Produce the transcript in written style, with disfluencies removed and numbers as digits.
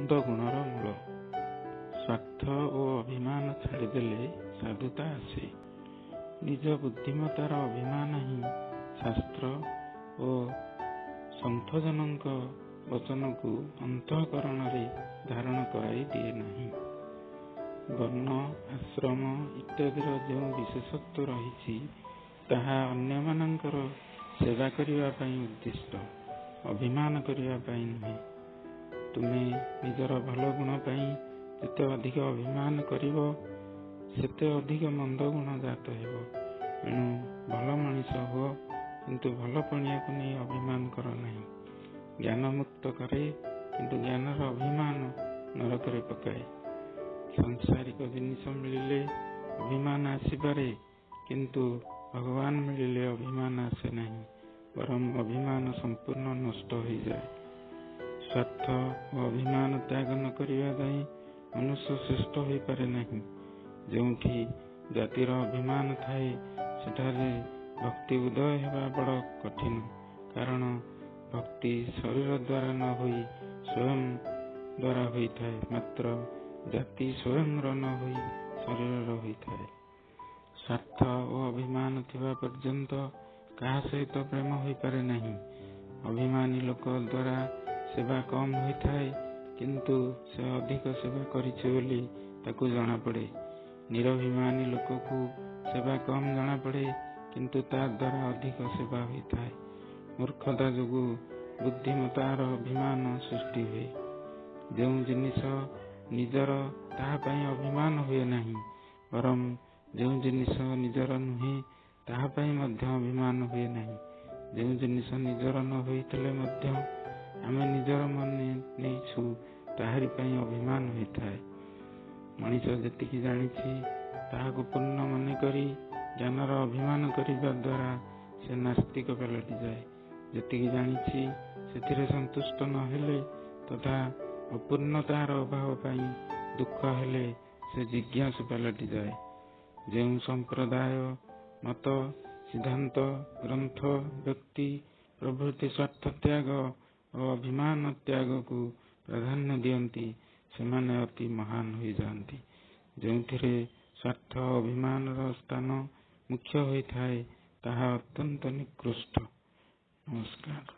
ମନ୍ଦ ଗୁଣର ମୂଳ। ସ୍ୱାର୍ଥ ଓ ଅଭିମାନ ଛାଡ଼ିଦେଲେ ସାଧୁତା ଆସେ। ନିଜ ବୁଦ୍ଧିମତ୍ତାର ଅଭିମାନ ହିଁ ଶାସ୍ତ୍ର ଓ ସନ୍ଥଜନଙ୍କ ବଚନକୁ ଅନ୍ତଃକରଣରେ ଧାରଣ କରାଇ ଦିଏ ନାହିଁ। ବର୍ଣ୍ଣ, ଆଶ୍ରମ ଇତ୍ୟାଦିର ଯେଉଁ ବିଶେଷତ୍ୱ ରହିଛି, ତାହା ଅନ୍ୟମାନଙ୍କର ସେବା କରିବା ପାଇଁ ଉଦ୍ଦିଷ୍ଟ, ଅଭିମାନ କରିବା ପାଇଁ ନୁହେଁ। ତୁମେ ନିଜର ଭଲ ଗୁଣ ପାଇଁ ଯେତେ ଅଧିକ ଅଭିମାନ କରିବ, ସେତେ ଅଧିକ ମନ୍ଦ ଗୁଣ ଜାତ ହେବ। ଏଣୁ ଭଲ ମଣିଷ ହୁଅ, କିନ୍ତୁ ଭଲ ପଣିଆକୁ ନେଇ ଅଭିମାନ କର ନାହିଁ। ଜ୍ଞାନ ମୁକ୍ତ କରେ, କିନ୍ତୁ ଜ୍ଞାନର ଅଭିମାନ ନରକରେ ପକାଏ। ସାଂସାରିକ ଜିନିଷ ମିଳିଲେ ଅଭିମାନ ଆସିପାରେ, କିନ୍ତୁ ଭଗବାନ ମିଳିଲେ ଅଭିମାନ ଆସେ ନାହିଁ, ବରଂ ଅଭିମାନ ସମ୍ପୂର୍ଣ୍ଣ ନଷ୍ଟ ହୋଇଯାଏ। ସ୍ୱାର୍ଥ ଓ ଅଭିମାନ ତ୍ୟାଗ ନ କରିବା ଯାଏଁ ମନୁଷ୍ୟ ଶ୍ରେଷ୍ଠ ହୋଇପାରେ ନାହିଁ। ଯେଉଁଠି ଜାତିର ଅଭିମାନ ଥାଏ, ସେଠାରେ ଭକ୍ତି ଉଦୟ ହେବା ବଡ଼ କଠିନ, କାରଣ ଭକ୍ତି ଶରୀର ଦ୍ୱାରା ନ ହୋଇ ସ୍ୱୟଂ ଦ୍ୱାରା ହୋଇଥାଏ, ମାତ୍ର ଜାତି ସ୍ୱୟଂର ନ ହୋଇ ଶରୀରର ହୋଇଥାଏ। ସ୍ୱାର୍ଥ ଓ ଅଭିମାନ ଥିବା ପର୍ଯ୍ୟନ୍ତ କାହା ସହିତ ପ୍ରେମ ହୋଇପାରେ ନାହିଁ। ଅଭିମାନୀ ଲୋକ ଦ୍ୱାରା ସେବା କମ୍ ହୋଇଥାଏ, କିନ୍ତୁ ସେ ଅଧିକ ସେବା କରିଛି ବୋଲି ତାକୁ ଜଣାପଡ଼େ। ନିରଭିମାନୀ ଲୋକକୁ ସେବା କମ୍ ଜଣାପଡ଼େ, କିନ୍ତୁ ତା ଦ୍ୱାରା ଅଧିକ ସେବା ହୋଇଥାଏ। ମୂର୍ଖତା ଯୋଗୁଁ ବୁଦ୍ଧିମତାର ଅଭିମାନ ସୃଷ୍ଟି ହୁଏ। ଯେଉଁ ଜିନିଷ ନିଜର, ତାହା ପାଇଁ ଅଭିମାନ ହୁଏ ନାହିଁ, ବରଂ ଯେଉଁ ଜିନିଷ ନିଜର ନୁହେଁ, ତାହା ପାଇଁ ମଧ୍ୟ ଅଭିମାନ ହୁଏ ନାହିଁ। ଯେଉଁ ଜିନିଷ ନିଜର ନ ହୋଇଥିଲେ ମଧ୍ୟ ଆମେ ନିଜର ମନେ ନେଇଛୁ, ତାହାରି ପାଇଁ ଅଭିମାନ ହୋଇଥାଏ। ମଣିଷ ଯେତିକି ଜାଣିଛି, ତାହାକୁ ପୂର୍ଣ୍ଣ ମନେକରି ଜ୍ଞାନର ଅଭିମାନ କରିବା ଦ୍ୱାରା ସେ ନାସ୍ତିକ ପାଲଟିଯାଏ। ଯେତିକି ଜାଣିଛି ସେଥିରେ ସନ୍ତୁଷ୍ଟ ନହେଲେ ତଥା ଅପୂର୍ଣ୍ଣତାର ଅଭାବ ପାଇଁ ଦୁଃଖ ହେଲେ ସେ ଜିଜ୍ଞାସୁ ପାଲଟିଯାଏ। ଯେଉଁ ସମ୍ପ୍ରଦାୟ, ମତ, ସିଦ୍ଧାନ୍ତ, ଗ୍ରନ୍ଥ, ବ୍ୟକ୍ତି ପ୍ରଭୃତି ସ୍ୱାର୍ଥ ତ୍ୟାଗ ଓ ଅଭିମାନ ତ୍ୟାଗକୁ ପ୍ରାଧାନ୍ୟ ଦିଅନ୍ତି, ସେମାନେ ଅତି ମହାନ ହୋଇଯାଆନ୍ତି। ଯେଉଁଥିରେ ସ୍ୱାର୍ଥ ଅଭିମାନର ସ୍ଥାନ ମୁଖ୍ୟ ହୋଇଥାଏ, ତାହା ଅତ୍ୟନ୍ତ ନିକୃଷ୍ଟ। ନମସ୍କାର।